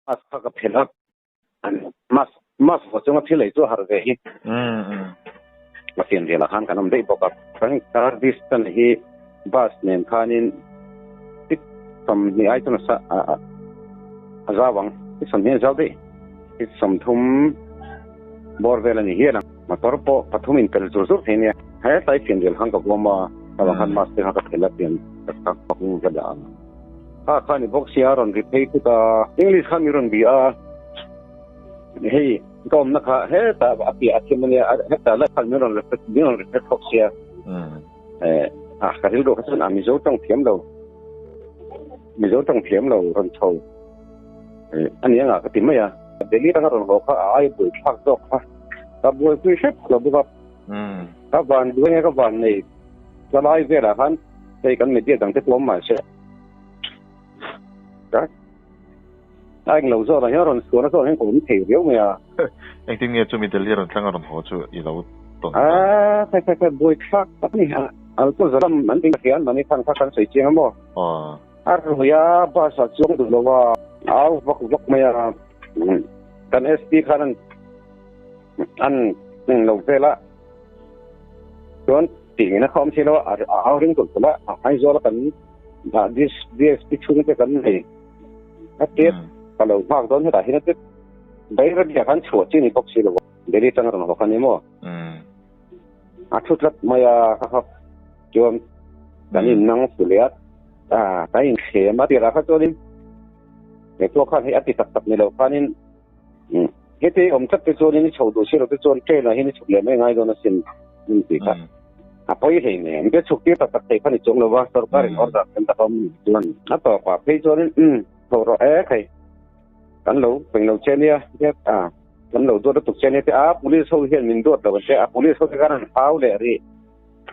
Mask kha ka phelh a, mask mask vuah chunga thil ei chu a harh ve hi. A fian velah khan kan awm daih bawk a. Kan car distance hi bus nen khanin tik 20 ai chuan a a zau ang. Tik 20 a zau daih. Tik 30 bawr vel a ni hial ang. Motor pawh pathum in pel zur zur thei nia. Hetlai fian vel khan ka bawm a, ka bang khan mask te kha ka phelh a pian ka ka dah ang. Kha kha ni bawk sia rawn ri phei thut a. English khan min rawn bi a, hei ka awmna kha hetah a piah a thim ania, hetah lai khan min rawn min rawn reflect bawk sia. Eh a ka rilru kha chuan a Mizo tawng thiam lo, Mizo tawng thiam lo rawn chho eh a ni anga ka ti mai a. Delhi atanga rawn haw kha a ai buai thlak zawk kha ka buaipui hrep lo bawk a. Ka van duai nge ka van nei ka lai velah khan hei kan media dang te pawh awm mahse ka a englo zawk ah hian rawn chhuahna zawk hian ka awm thei riau mai a. Engtin nge chumi Delhi rawn thleng a rawn haw chu i lo tawn ta? A khai khai khai buai thlak tak a ni a, alcohol zalam an tih hian mahni khan kha kan sawi chiang a maw? A rui a bus ah chuang duh lo a, a au vak vak mai a, kan SP khan an an englo vel a chuan tih ngei na kha awm thei lo a a au ring tulh tulh a Aizawl a kan DSP chhung te kan nei a tet ka lo nghak dawn hetah hian a tet Bairabi ah khan chhuah chi ni bawk si lo a Delhi atanga rawn haw kha ni maw a thu tlat mai a ka kha chuan kan in nang fu leh a kan in thlem a tirah kha chuanin he pawh khan hei a ti tak tak ni lo khanin Heti awm tlat te chuanin i chho duh si lo te chuan train ah hian i chhuk leh mai ngai dawn asin min ti kha. A pawi hlei nen te chhuk tir tak tak thei kha ni chuang lo va, sorkar in order kan tak a awm ni chuan a tawp ah phei chuanin umm chho rawh e khai kan lo peng lo che nia a kan lo duat lutuk che nia te a police ho hian min duat lo an che a police ho te khan an hau leh rih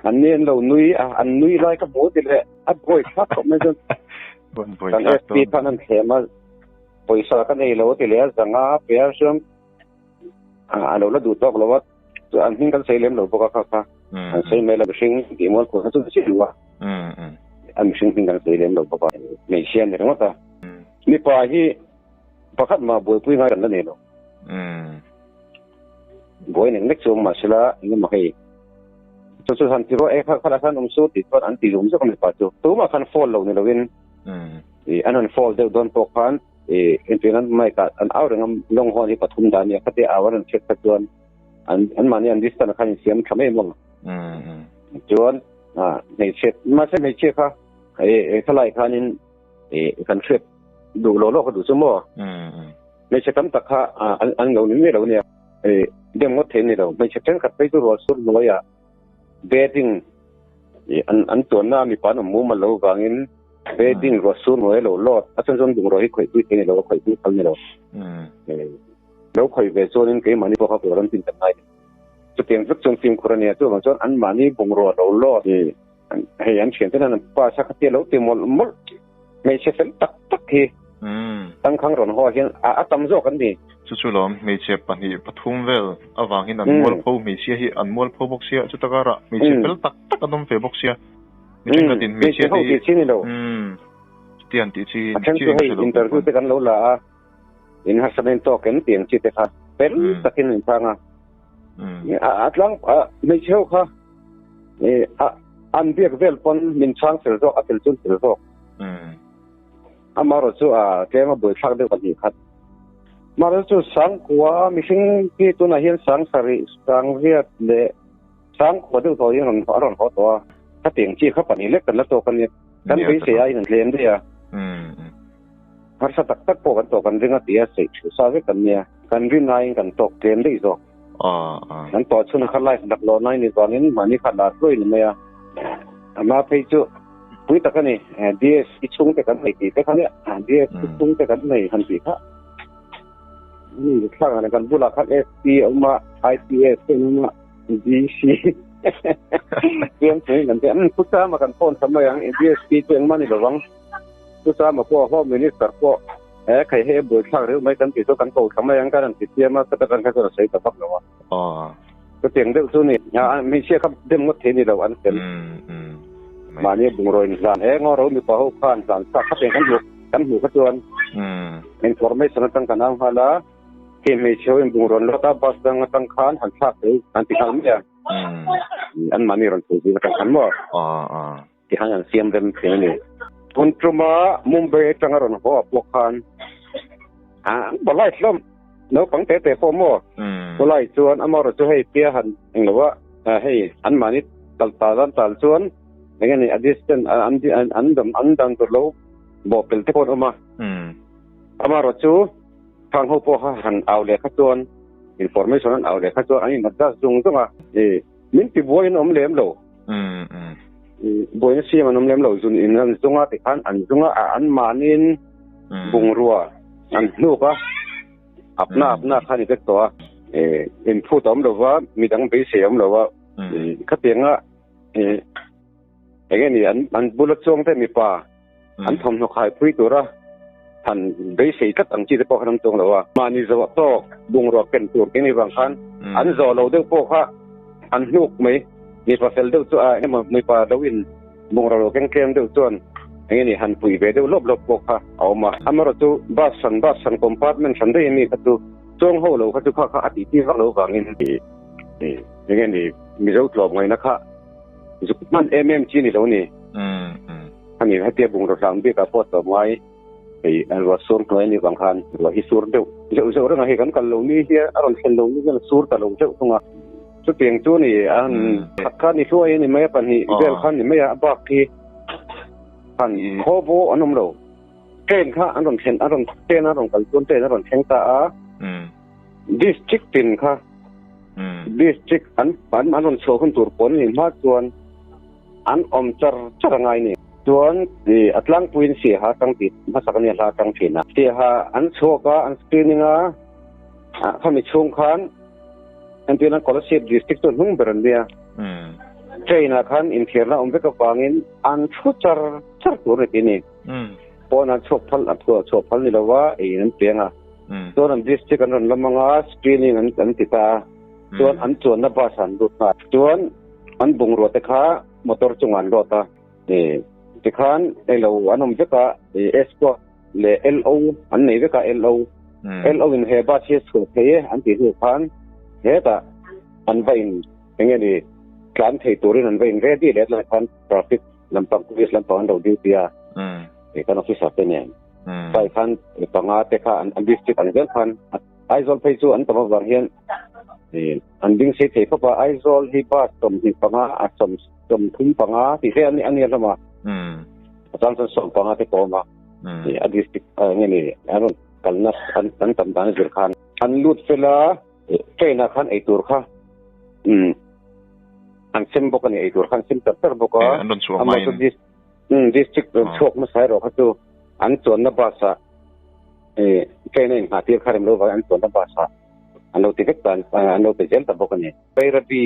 an ni an lo nui a an nui lai ka hmu ti leh a buai thlak khawp mai chuan kan SP khan an thlem a. Pawisa ka nei lo a ti leh a, zanga pe a hriam a lo la duh tawk lo a, chu an hming kan sawi lem lo bawk a kha kha an sawi mai lo mihring tih mual khaw kha chu ni chiah lo a, a mihring hming kan sawi lem lo bawk a, hmeichhia a ni ringawt a, mipa hi pakhat mah buaipui ngai kan la nei lo, buai nek nek chu awm mahsela engemaw hei chu chu han ti rawh e kha kha lah khan awm su tih chuan an ti zum zawk a mipa chu, tumah khan phone lo ni loin. I an han fall deuh dawn pawh khan i entir nan mic ah an au reng a lawng hawn hi pathum dan nia khate au an rawn hriat kha chuan an an mahni an distance khan insiam tha mai maw chuan a hmeichhe mahse hmeichhia kha e thalai khanin e kan hriat duh lo lo ka duh chu maw hmeichhe tam tak kha an an lo ni mai lo nia e dem ngawt thei ni lo hmeichhe thenkhat phei chu rual sur hnuaiah bedding an an tuanna mipa an awm mumal lo vangin bedding ruah sur hnuai a lo lawt a chuan chuan bungraw hi khawih pui thei ni lo a khawih pui phal ni lo lo khawih ve chuanin keimahni pawh kha quarantine kan ngai chutiang vek chuan fimkhur a nia chuvang chuan anmahni bungraw lo lawt hei an thian te hian an pass a khatia lo ti mawlh mawlh hmeichhe fel tak tak hi tangkhang rawn haw ah hian a tam zawk an ni. Chu chu lawm hmeichhe pahnih pathum vel avangin an mualpho hmeichhia hi an mualpho bawk sia chuta karah hmeichhe fel tak tak an awm ve bawk sia mi thenkhatin hmeichhia te hi chuti an tih chi A then chu hei interview te kan lo la a in harsatna in tawk em tih ang chi te kha fel takin an chhang a a tlang hmeichhe ho kha an biak vel pawn min chhang fel zawk a fel chu an fel zawk. Amaherawh chu a tlem a buaithlak deuh pahnih khat. Amaherawh chu Sangkua mihring hi tunah hian sang sarih, sang riat leh Sangkua deuh tawh hi a rawn haw tawh a. Khatiang chi kha pahnih lek kan la tawk a nia. Kan beisei aiin an tlem daih a. Harsa tak tak pawh kan tawh kan ring a tia saih thu sa vek kan nia. Kan rin aiin kan tawk tlem daih zawk. Kan tawh chhun kha life laklawh nai ni vangin mahni kha lar hluai ni mai a. Ama phei chu pui tak a ni. DS i chhungte kan nei tih te kha nia. DS i chhungte kan nei han tih kha. Ni thlak ah kan bulah khan SP a awm a, IPS te an awm a, DC Siam chungin kan ti a. Pu Chama kan phone tha mai ang, DSP chu engmah ni lovang. Pu Chama pawh Home Minister pawh. E khai he bui thlak reuh mai kan tih chu kan ko thla mai ang kan han ti chiam a chutah kan kha chuan a sawi ta vak lo a. Chutiang deuh chu ni. Hmeichhia kha dem ngawt thei ni lo an fel. Mahni bungraw in hlan e ngaw ro mipa ho khan hlan chak kha peng kan hmuh kan hmuh kha chuan information atang kan au nghal a khi hmeichhe ho in bungraw an lawt a bus dang atang khan han thlak thei an ti nghal mai a. An mahni rawn chho zing atang khan maw. Tikhan an siam rem thin a ni. Tun tuma Mumbai atanga rawn haw ah pawh khan an polite hlawm naupang te te pawh maw polite chuan amaherawh chu hei tia han eng lo a hei an mahni tal tal an tal chuan eng nge ni a distance an an an dan tur lo bawh pel te pawh an awm a amaherawh chu khang ho pawh kha han au leh kha chuan information an au leh kha chuan an in adjust zung zung a Min ti buai an awm lem lo. Buaina siam an awm lem lo. Zun in an zung a tikhan an zung a, an mahniin bungrua an hnuk a, apna apna kha a ni vek tawh a. Inphut a awm lo va, midang beisei a awm lo va. Khatianga eng nge ni an bula chuang te mipa an thawmhnaw khaipui tura han beisei tlat ang chi te pawh khan an chuang lo a. Mahni zawh tawk bungrua ken tur keng ni vang khan an zawh lo deuh pawh kha an hnuk mai. Mipa fel deuh chu a emaw mipa lo in bungrua lo keng tlem deuh chuan eng nge ni han puih ve deuh lawp lawp pawh kha a awm a. Amaherawh chu bus hran bus hran compartment hran daih ami kha chu chuang ho lo kha chu kha kha a tih tir vak lo vangin eng nge ni Mizo tlawm ngaihna kha zuk hman em em chi ni lo ni. Ani hetia bungraw hlang bik ah pawh tlawm ngai hei an ruah sur hnuai anih vang khan ruah hi sur deuh zeuh zeuh reng a hei kan kal lo ni hi a rawn thlen lo ni hian a sur ta lo deuh thung a chutiang chu ni an khat kha ni hluai a ni mai a pahnih vel kha ni mai a a bak hi han khaw pawh an awm lo train kha an rawn thlen a rawn train a rawn kal chuan train a rawn thleng ta a district tin kha district an an rawn chhuah hun tur pawh an nih hma chuan An awm char char a ngai ni. Chuan a tlangpuiin Siaha tang tih hmasak a nia hla tang thin a. Siaha an chhuak a, an screening a, khami chhung khan entirna Kolasib district chu hnung ber an nia. Train ah khan inthiarna awm vek avangin an thu char char tur a ni tih a ni. Pawn an chhuak phal a chhuah phal ni lo a, eiin an piang a. Chuan an district an rawn lam ang a, screening an ti ta a. Chuan an chuanna bus ah an lut nghal. Chuan an bungrua te kha motor chungah an load a, tikhan elo an awm vek a, escort leh LO an nei vek a, LO LO in he bus hi a chhuah thei e an tih hnu khan hetah an va in eng nge ni tlan thei turin an va in ready leh lai khan traffic lampang police lampang an lo duty a, kan officer te nen sai khan panga te kha an district ang zel khan Aizawl phei chu an tam avang hian an ding sei thei khawp a, Aizawl hi bus 25 a 35 tih hle a nia hlawm a, a chang chuan 15 te pawh a awm a, a district nge ni an rawn kalna an tam dan a zir khan an lut fel a, train ah khan eitur kha an sem bawk a ni, eitur kha an sem tar tar bawk a, district rawn chhuak hmasa erawh kha chu an chuanna bus ah Train a inhngah tir kha rem lo vang an chuanna bus ah an lo ti vek ta an lo pe zel ta bawk a ni. Bairabi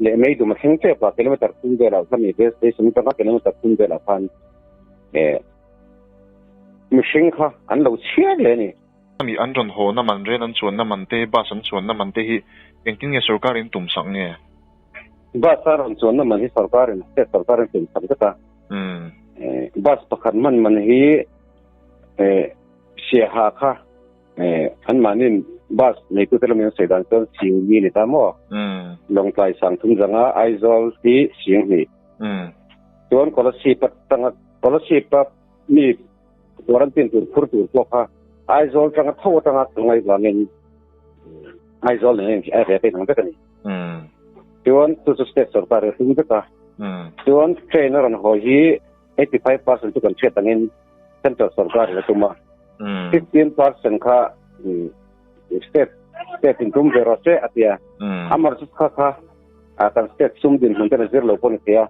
leh Meidum a thleng tep a, kilometer thum velah khan ni base station atanga kilometer thum velah khan mihring kha an lo chhiar hle a ni. Ami an rawn haw na man, rel an chuanna man te, bus an chuanna man te hi engtin nge sorkar in tum sak nge? Bus a rawn chuanna man hi sorkar in, state sorkar in tum sak vek a. Bus pakhat man man hi Siaha kha an mahnin bus neitute lamin an sawi dan chuan sing mi ni ta maw? Lawngtlai sang thum zanga Aizawl hi sing hnih. Chuan Kolasib atanga Kolasib a mi quarantine tur phur tur pawh kha Aizawl tanga tho atanga kal ngai vangin Aizawl nen a reh phei ang vek a ni. Chuan chu chu state sorkar a hring vek a. Chuan train a rawn haw hi 85% chu kan hriat angin Central sorkar in a tum a, 15% kha state state in tum ve rawh se a ti a. Amar chu kha kha kan state sum din hmun ten a zir lo pawh ni thei a.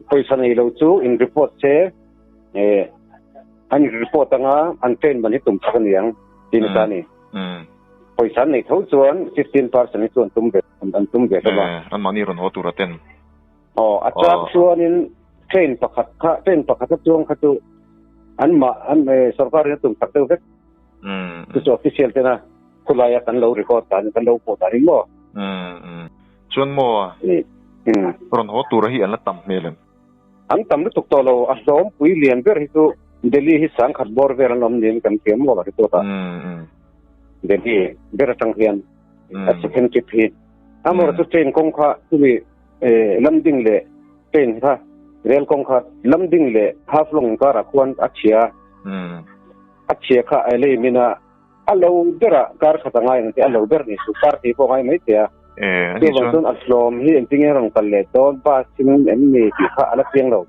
Pawisa nei lo chu in report se an in report anga an train man hi tum chak a ni ang tih ni ta a ni. Pawisa an nei tho chuan 15% hi chu an tum ve an tum ve hlawm a. An mahni rawn haw tur a ten. Aw, a chak chuanin train pakhat kha, train pakhat a chuang kha chu An ma an sarkar in tum tak deuh vek. Chu chu official tena khulaia kan lo record dan kan lo pawh dan in maw. Chuan maw rawn haw tura hi an la tam hmel em? An tam lutuk tawh lo, a hlawm pui lian ber hi chu Delhi hi sangkhat bawr vel an awm niin kan hria maw report ah. Delhi ber atang hian a second trip hi. Amaherawhchu chu train kawng kha chumi Lamding leh train kha rel kawng kha Lamding leh Haflong inkarah khuan a chhia a chhia kha a lei min a a lo berah kar khat a ngai ang tih a lo ber ni chu kar thei pawh a ngai mai thei a chuvang chuan a hlawm hi engtin nge rawn kal leh dawn bus in em ni tih kha a la chiang lo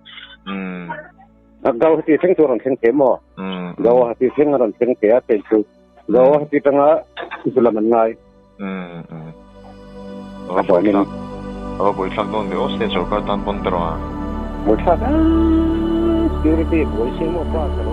Guwahati thleng chu a rawn thleng thei maw Guwahati thleng a rawn thleng thei a train chu Guwahati atanga zu lam an ngai. A buaithlak a buaithlak dawn ve aw state sorkar tan pawn tawh a. Buaithlak a security buai se maw pass a lo.